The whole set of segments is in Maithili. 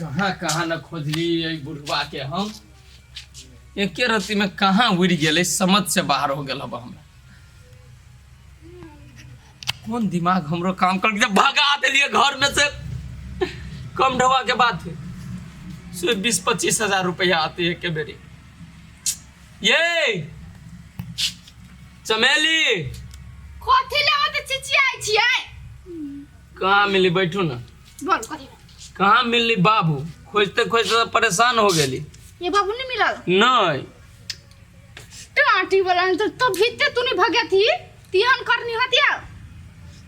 कहाँ कहाँ न खोजली एहि बुढ़वा के हम। एके रत्ती में कहाँ उड़ि गेलै, समझ से बाहर हो गेल हब हमरा। कोन दिमाग हमरो काम कर के भगा देलिए घर में से। कम ढवा के बात है से 20-25 हजार रुपया आती है के बेरी। ये चमेली कथी ले ओते चिचियाइ छियै? कहाँ मिली? बैठू ना। बोल कथी? कहाँ मिलली बाबू? खोजते खोजते परेशान हो गेली। ये बाबू नहीं मिलल? नहीं। टाटी वाला ने तो भीते तू नहीं भगे थी तिहन करनी हतिया।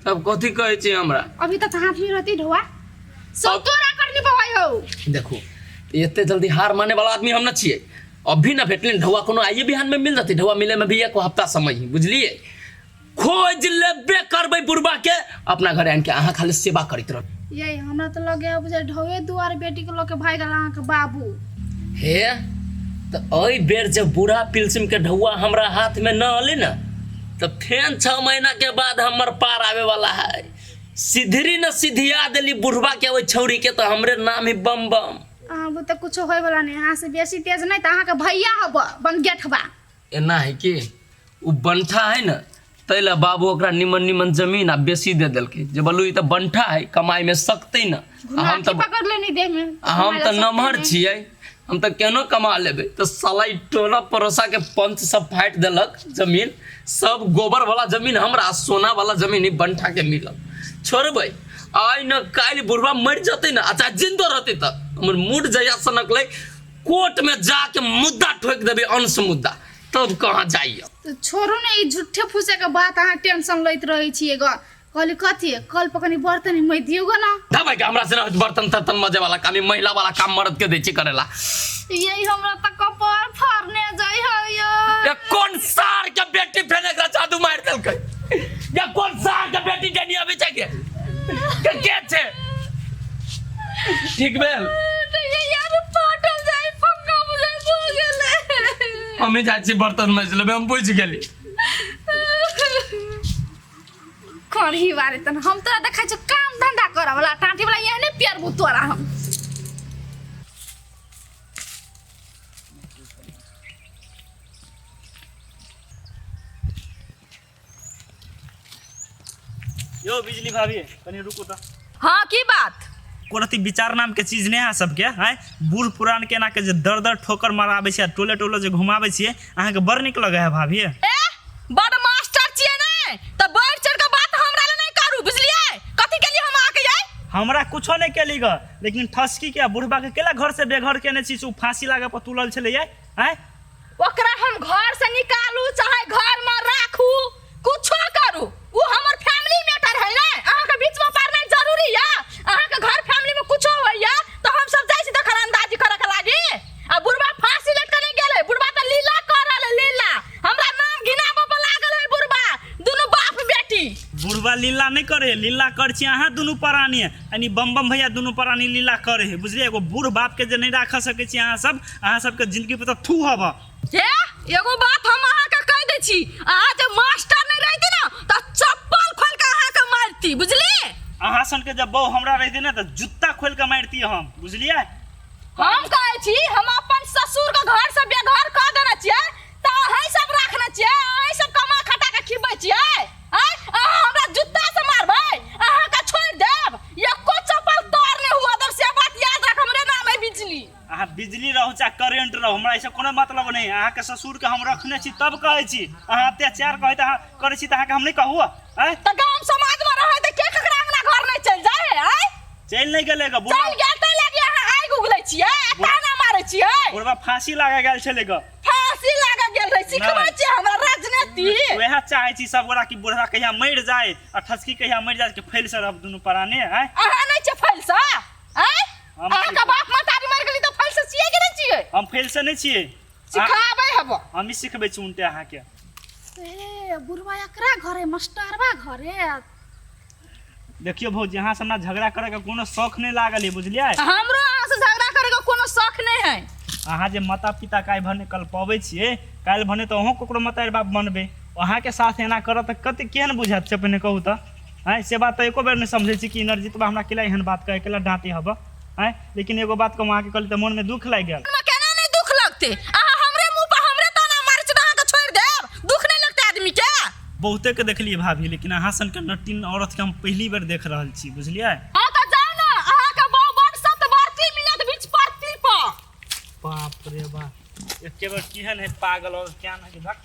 तब कथी कहै छी हमरा? अभी तक हाथ में रहती ढोआ सब तोरा करनी पवाई हो। देखो एते जल्दी हार माने वाला आदमी हम न छियै। अभी न भेटलिन ढौआ, कोनो आइए बिहान में मिल जतै। ढौआ मिले में भी एक हफ्ता समय है, बुझलिए? खोज लेबे करबै बुढ़बा के अपना घर आनि के, अहाँ खाली सेवा करैत रहब। ये हमरा तो लगे है बुझे ढौए दुआर बेटी के लके भाग गेल अहाँ के बाबू। हे तो एहि बेर जब बूढ़ा पिलसिम के ढौआ हमरा हाथ में न अलै न तो फेन 6 महीना के बाद हमर पार आवे वाला है। सिधरी न सिधिया देली बुढ़वा के ओहि छौरी के, तो हमरे नाम ही बम बम। अहाँ बुते कुछो होय वाला नहीं, अहाँ से बेसी तेज नहीं तो अहाँ के भैया हब बन गेठबा। एना है कि उ बंठा है न, तै ला बाबू ओकरा निमन निमन जमीन आ बेसी दे देलकै जे बोलू ई तऽ बंठा है, कमाई में सकतै न। आ हम घुमा तऽ पकड़ लेनी देह में। आ हम तऽ नमहर छियै, हम तऽ केनो कमा लेबै। तऽ साला ई टोला पड़ोसा के पंच सब फाटि देलक जमीन, सब गोबर वाला जमीन हमरा आ सोना वाला जमीन ई बंठा के मिलल। छोड़बै आइ न काल्हि बुढ़वा मरि जेतै न, अच्छा जिन्दो रहतै तऽ हमर मूड जहिया सनकलै कोर्ट में जाके मुद्दा ठोकि देबै, अंश मुद्दा, तब कहाँ जाइए। तो छोड़ू ने ई झूठे फूसे के बात, अहाँ टेंशन लैत रहै छियै ग। कहली कथी कल पर कनी बर्तन मई दियौ ग ना। दबाई के हमरा से ना होत बर्तन तर्तन मजे वाला काम, ई महिला वाला काम मर्द के दै छी करेला। यही हमरा त कपार फाड़ने जाइ है यो। ये कौन सार के बेटी फेन एकरा जादू मारि देलकै? ये कौन सार के बेटी के नहीं अबै छै के? के के छै? ठीक भेल? तो ये यार फाटल जाइ फंगा बुझाइ भऽ गेलै। हमे जाइ छी बर्तन मजि लेबै, हम बुझि गेली। करही बारे तन हम तोरा देखै छौ काम धंधा करऽ वाला टाटी वाला एहने पेरबू तोरा हम। यो बिजली भाभी कनी रुकू तऽ। हाँ की बात? कोनो अथी विचार नाम के चीज नहि अहाँ सबके आँय? बूढ़ पुरान के एना के जे दर दर ठोकर मराबै छै आ टोले टोले जे घुमाबै छियै अहाँके बड़ नीक लगै है भाभी। ए बड़ मास्टर छियै ने तऽ बढ़ चढ़ के बात हमरा ले नहि करू, बुझलियै? कथी के लिए हम अहाँके यै? हमरा कुछो नहि केली ग, लेकिन ठसकी के आ बुढ़बा के केला घर से बेघर केने छी से उ फांसी लागे पर तुलल छलै यै आँय? ओकरा हम घर से निकालू चाहे घर में राखू कुछो करू, वो हमर फैमिली मैटर है ने, अहाँ के बीच में पड़ना जरूरी या? अहाँ के घर फैमिली में कुछो होइया तो हम सब जाइ छी दखल अंदाजी करे के लागी। आ बुढ़बा फांसी लटके नहीं गेलै, बुढ़बा त लीला कर रहल है, लीला हमरा नाम घिनाबऽ पर लागल है बुढ़बा, दुनू बाप बेटी। बुढ़बा लीला नहीं करे, लीला कर छी अहाँ दुनू प्राणी, यानी बम बम भैया दुनू प्राणी लीला करे है, बुझलियै? एगो बूढ़ बाप के जे नहीं राख सकै छी अहाँ सब, अहाँ सबके जिंदगी पर तऽ थू हब। हे एगो बात हम अहाँ के कह दै छी, अहाँ जे मास्टर नहीं रहती ना तऽ चप्पल खोल के अहाँ के मारती, बुझलियै? अहाँ सन के जब बहू हमरा रहती ना तऽ जूता खोल के मारती हम, बुझलियै? हम कहै छी हम अपन ससुर के घर से बेघर कऽ देने छियै तऽ अहीं सब राखने छियै, अहीं सब कमा खटा के खिबै छियै, आँय? अहाँ हमरा जूता से मारबै, अहाँ के छोड़ि देब, एको चप्पल तोड़ नहि हुआ देब, से बात याद राख, हमरे नाम है बिजली। अहाँ बिजली रहू चाहे करेंट रहू, हमरा एहिसँ कोनो मतलब नहि। अहाँके ससुरके हम रखने छी तब कहै छी, अहाँ अत्याचार कहै तऽ अहाँ करै छी तऽ अहाँके हम नहि कहू, आँय? तऽ गाम समाजमे रहै तऽ के ककरा अंगना घर नहि चलि जाइ है, आँय? चलि नहि गेलै ग बुढ़वा। चलि गेल ताहि लागी अहाँ आगि उगलै छियै आ ताना मारै छियै। बुढ़वा फांसी लागे गेल छलै ग। फांसी लागे गेल रहै, सिखबै नहि। छियै हमरा राजनीति। वएह चाहै छी सब गोरा कि बुढ़वा कहिया मरि जाय आ ठसकी कहिया मरि जाय कि फैल से रहब दुनू पराने, आँय? अहाँ नहि छियै फैल से, आँय? हम अहाँके बाप महतारी मरि गेली तऽ फैल से छियै कि नहि छियै? हम फैल से नहि छियै। सिखाबै हब। हमही सिखबै छी उनटे अहाँके। ए बुढ़वा एकरा घरे मास्टरवा घरे। देखियो भौजी, अहाँ से हमरा झगड़ा करे के कोनो शौक नहीं लागल है, बुझलियै? हमरो अहाँ से झगड़ा करे के कोनो शौक नहीं है। अहाँ जे माता पिता के आइ भने कल्पबै छियै, काल्हि भने तऽ अहूँ ककरो मतारि बाप बनबै। अहाँके साथ एना करत तऽ कते केहन बुझायत से पहिने कहू तऽ? आँय, से बात तऽ एको बेर नहि समझै छी कि इनरजीतबा हमरा केला एहन बात कहै, केला डाँटे हब। आँय लेकिन एगो बात कहूँ अहाँके कहली तऽ मोनमे दुख लागि गेल। हमरा केना नहि दुख लगतै? अहाँ हमरे मुंह पर हमरे ताना मारै छी तऽ अहाँके छोड़ि देब? दुख नहि लगतै आदमी के? बहुते के देखलियै भाभी, लेकिन अहाँ सनके नटिन औरत के हम पहिली बेर देख रहल छी, बुझलियै? हँ तऽ जाउ ने, अहाँके बहु बड़ सतवर्ती मिलत बीच परती पर। बाप रे बाप, एके बेर केहन है पागल औरत, क्या ना कि धक।